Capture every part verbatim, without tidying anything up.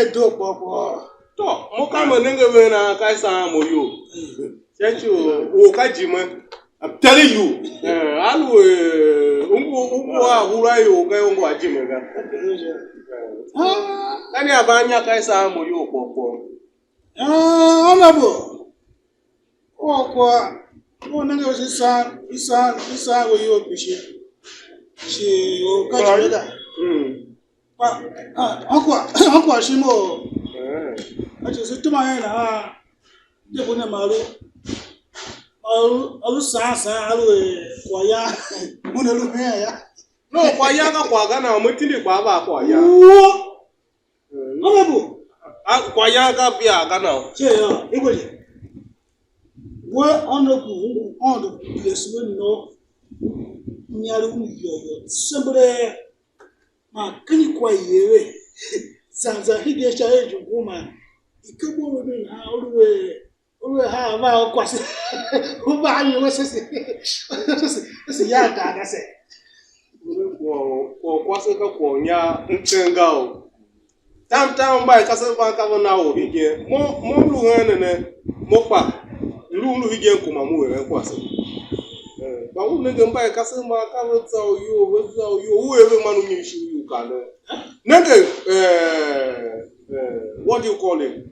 Edo kpôkpô. Tô, mo ka me nenge ven a ka i saan mo iyol. Sha ci u, u ka jime. I'm telling you. Eh, aluer u ngu, u ngu a hura ior ga, u ngu a jime ga. Ah, ka ne a va nya ka i saan mo iyol kpôkpô. Ah, honorable. Or kwagh, u nenge u sha i saan, i saan, i saan we iyol kpishi. Shi u ka jime ga. Mm. Kpa, ah, ankwa, ankwa shimo. Eh. A ci se tuma hen nahan, de bu ne ma lu, ma lu, ma lu saan saan, a lu er kwaghyan, una lu hen ya. No, kwaghyan ka kwagh ga na, mo tindi kpa a va kwaghyan. Wo! Mm. Honorable. A, kwaghyan ka via ga na. Che ya, i gwe je. We honorable, u ngu Aôndo bless we no. Nyar u yôyô, sembere. Man ka nyi kwagh i er ve? Zan zan hegen sha er ijiir man i ke bo ve nahan, u lu ve, u lu ve haa va u kwase. U va a nyi we sese? Sese, sese ya tar ga se. Kwagh, kwagh u kwase ka kwagh u inya mtseng ga o. Tam tam mba i kasev mban ka ve na or hegen. Mo, mo m lu hen ne ne, mo kpa m lu, m lu hegen kuma mo eren kwase. Eh, kpa u nenge mba i kasev mban ka ve za u iyol, ve za u iyol, u er ve man u nyi shi u ior kande. Nenge, eh, eh, what do you call it?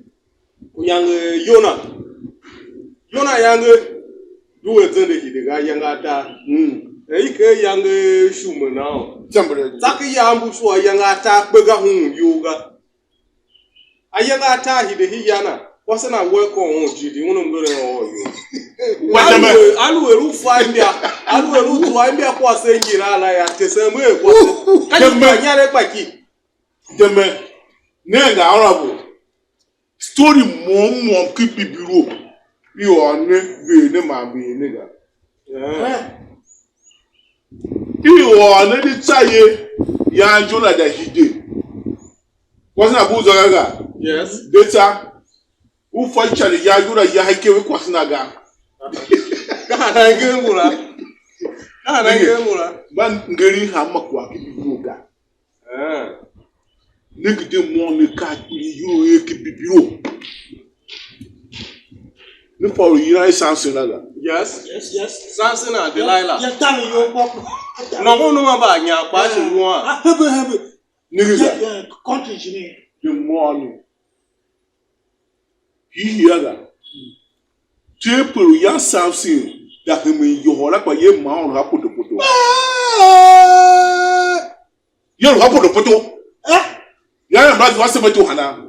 Uyange Yona. Yona yange, due zende hide ga ayange atar. Mm. E i ker yange shume na o. Tsambere. Tsaki ya mbu sua ayange atar kpe ga hun iyol ga. Ayange atar hide hi yana, kwase na we ko un jidi, un mgeren o yo. Wa jeme. Aluer, aluer u fa imbia, aluer u zua imbia kwase ngira la ya, tese mwe kwase. Ka ni Jeme. Kwa nyare kpa ki. Deme, ne nga honorable. Story môm môm ki Bibilo, i ôr ne, ver ne man ver ne ga. Eh. I ôr ne di tsa ye, yan Jona da hide. Kwase na bu zwa ga ga. Yes. De tsa. U fa ican ya Jona ya ikev kwase na ga. Ka hana ikev ngula. Ka hana ikev ngula. Ban ngeri ha ma kwa ki Bibilo ga. Eh. Nenge de mo ne ka kpiri yoro ye ki Bibilo. Ne fa u yilan i Samson la ga. Yes. Yes, yes. Samson and Delilah. Ya tan yo kpôkpô. No mo no ma ba nya kpa shi ruan. Ah, hebe, hebe. Nenge za. Ya, ya, country jini. De mo ne. Hii ya ga. Tempelo ya Samson da hemen yohol la kpa ye ma ônov a poto poto. Ye lu ha poto poto. Eh? Ya ya mba zua seme tu hana.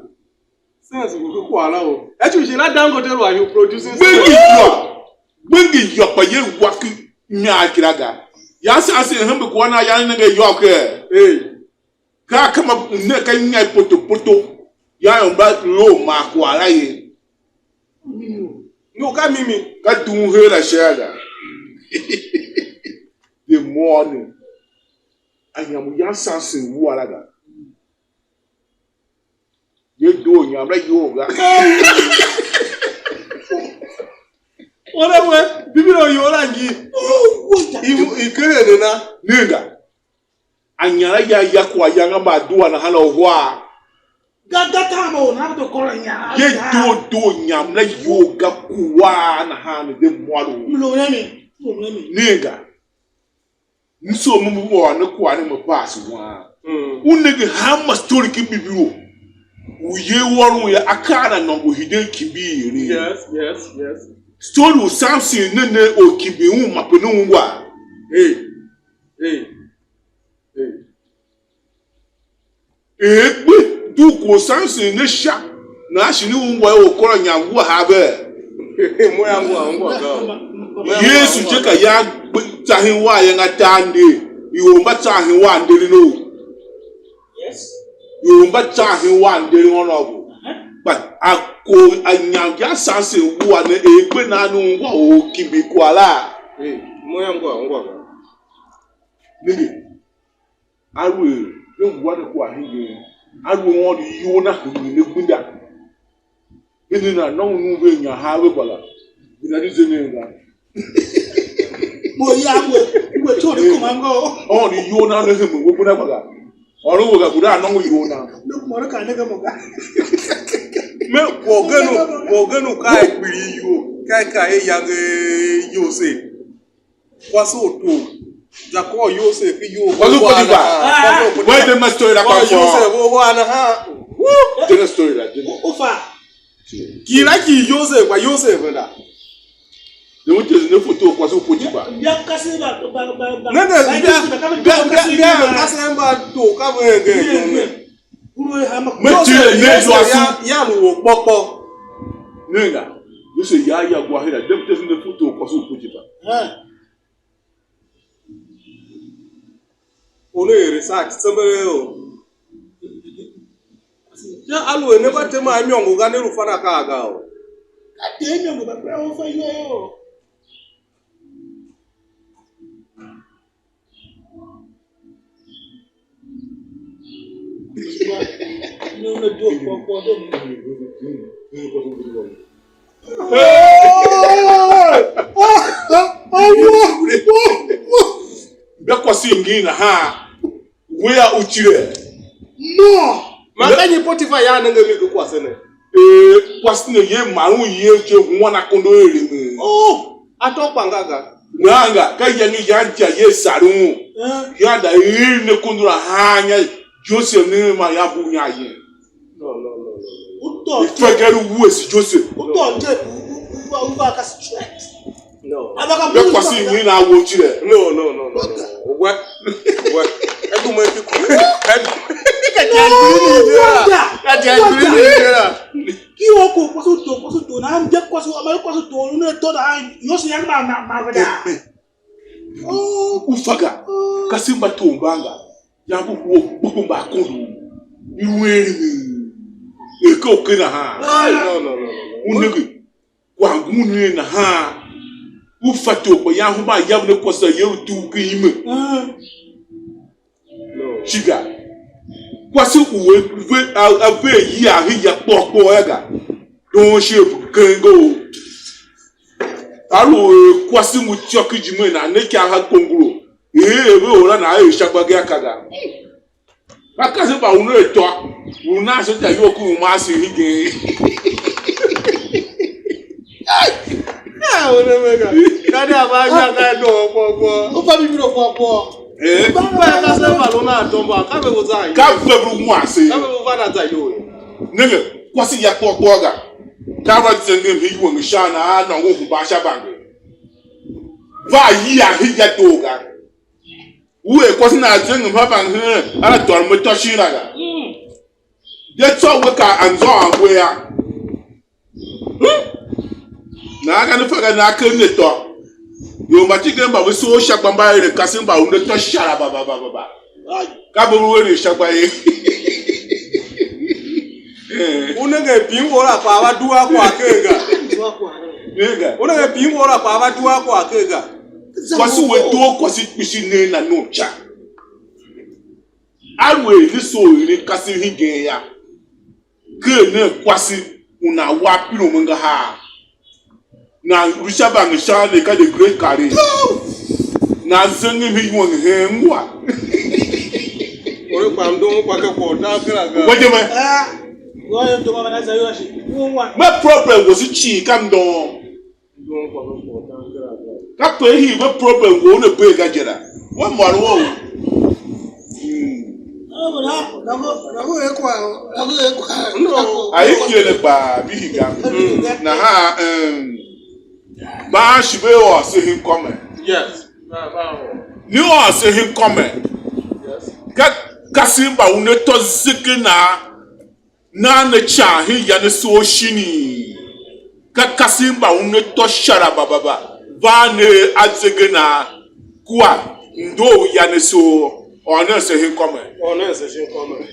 Sense ngu ku kwagh la o. E tsu shi na Dangote lu a you producing. Gbengi yô. Gbengi yô kpa ye wa ki nya kira ga. Ya Samson hembe kwa na ya nenge yô ke. Hey. Ka kama ne ka nya poto poto. Ya yô mba lo ma kwagh la ye. No, ka mimi. Ka dughun her la sha ga. The morning. A nyam u yan Samson wua la ga. Ye doo nyam la iyol ga. Wana we, Bibilo u iyol la ngi. I, i kere ne na. Ninga. A nyam la ya ya kwagh yange mba dua nahan a uhar. Ga, ga, ka ma u nan de kôr a nyam. Ye doo doo nyam la iyol ga kuwar nahan ne de mwalu. Mlo ne mi, mlo ne mi. Ninga. M soo mo, mo ôr ne kwagh ne, me pass wan. Mm. U nenge hanma story ki Bibilo u ye ôron ya, akaa na nôngo hiden kimbir eren. Yes, yes, yes. Story u Samson ne ne, or kimbi un mape ne ungwa. Hey, hey, hey. Er gbe dugh kwagh u Samson ne sha, nahan shi ne ungwa er orkôr a nyam wua ha vee? Mo ya ngwa ungwa ga o. Mo ya Yesu ngwa je ungwa ka ga. Ya gbe tsahin wan yange atar nder, ior mba tsahin wan nderen ou. Yes. Ior mba tsahin wan nderen ônov. But a ko a nyam ya Samson wua ne, er gbe nan ne ungwa or kimbi kwagh la. Eh, mo ya ngwa ungwa ga. Nenge. Aluer ve ngu a ne kwagh hingen, aluer Aôndo iyol na hingir ne gbenda, ve ne nan nôngo nu ve nya haa ve kpa la, ve na di ze nen ga. Mo ya we, we tso ne kuma ngo. Aôndo iyol na ne hemen we gbenda kpa ga. Ôron we ga, guda a nôngo iyol na. Ne kuma ne ka ne ga mo ga. Me, kwagh u gen u, kwagh u gen u ka a kpiligh iyol, ka i ka i yange Yosef. Kwase u tor, za kôr Yosef iyol. Kwase u Potifa. Kwase u Potifa. Where the story la come from? Yosef u hua nahan. Tell the story la, tell me. U, u fa. Kila ki Yosef, kpa Yosef venda. Ne u tese ne foto u kwase u Potifa. Bia kase ba, ba, ba, ba. Ne ne, ba bia, Yosef, ba, bia, bia, bia, bia kase ba to ka ve enge ne. Kuru e hama. Me tile ne Yosef zua su. Ya, ya lu wo kpokpo. Nenga. Yosef ya ya gwa hira. Dem tese ne foto u kwase u Potifa. Eh. U ne er research tsembelee o. Sha aluer ne mba tema imôngo ga, ne lu fan akaa ga o. Ka Ter imôngo mba kura u fa iyol yô. Ne una due kwagh kwagh de. Mba kwase ngin nahan, wea u cire. No. Man ka nyi Potifa ya nenge mi ku kwase ne? Ee, kwase ne ye mar un ye je huan akondo ere me. Oh, a tôô kpa nga ga. Nanga, ka iyange yan ja ye sarun. Eh. Ya da ir ne kondo la hanya Joseph ne ma ya bu nya ye. No, no, no, no, no. U tôô je. Ifeker u wuese Joseph. U tôô je, u, u, u, u, u va ka straight. No. Aba ka. Ve kwase mi na wo chire. No, no, no, no, no. We, we. Edu me ki ku. Edu. Ka dia gbiri ni je la. Ka dia gbiri ni je la. Ki o ko kwase u to, kwase u to, na am je kwase u, ama kwase u to, u ne to da, yo se yang ma, ma, ma, ma. Oh, u fa ga. Ka se mba tom mba nga. Ya bu wo gbogbo mba kondo. I lu eren mi. E ke u ke nahan. Ai, no, no, no, no, no. U nenge. Kwa ngun ne nahan. U fa tor kpa yan huma yav ne kwase ye u tu ke ime. Ah. No. Shiga. Kwase u a ve, a, a ve yia he ya kpôr kpôr ya ga. Don shi a kenge u. Aluer kwase ngu ityô ki ijime na, ne ikav ha kongoro, er ve ora na er sha gba ga ka ga. Ka kasev mba u ne atô, u nan se ta iyol ku u ma ase hegen. Ah, u ne me ga. Ka de a va nya ka doo kpôr kpôr. U fa mi mi lo kpôr kpôr. Eh? Ba ka se ba lo na to ba, ka ve u za yi. Ka ve u wan se. Ka ve u va na za yo. Nenge, kwase ya kpôr kpôr ga. Ka va zengem hi iwenge sha na a nôngo u hemban sha bange. Va yia hi ya doo ga. U er kwase na zengem ha bange hen, a la tôô mo tôô shin la ga. De tsô we ka anzô angwe a. Nahan ka ne fa ga na ken ne tô. Ior mba tingen mba ve soo sha gba mba eren kasev mba u ne tô shara ba ba ba ba ba. Ka ve lu eren sha gba ye. Eh. U nenge pin u ora kpa va dua kwagh ker ga. Nenge. U nenge pin u ora kpa va dua kwagh ker ga. Kwase we doo kwase kpishi ne na no cha. Aluer ne soo eren kasev hingen ya. Ker nen kwase u nan wa pine u me ngahar. Nan lu sha bange sha ne ka the great Karen. Nan zengem iwenge hen ngwa. Ore kpa mdum kwa ke kwa utar kera ga. Wa je me. Ah, wa yo to ma na za yo shi. Wa. Me problem was chi kam don. Ka pe hii ve problem ngu una bee ga je la. We môr wou. Mm. No. A i kile gba bihi ga. Nahan, um, ba shi ve ôr se hin kôme. Yes. Ni ôr se hin kôme. Yes. Ka, ka se mba u ne tô zege na. Nan ne ican hen ya ne soo shinii? Ka kasev mba u ne tô sha la bababa, van ne a zege na kua ndor u ya ne soo, ôr nen se hen kômen. Ôr nen se shin kômen.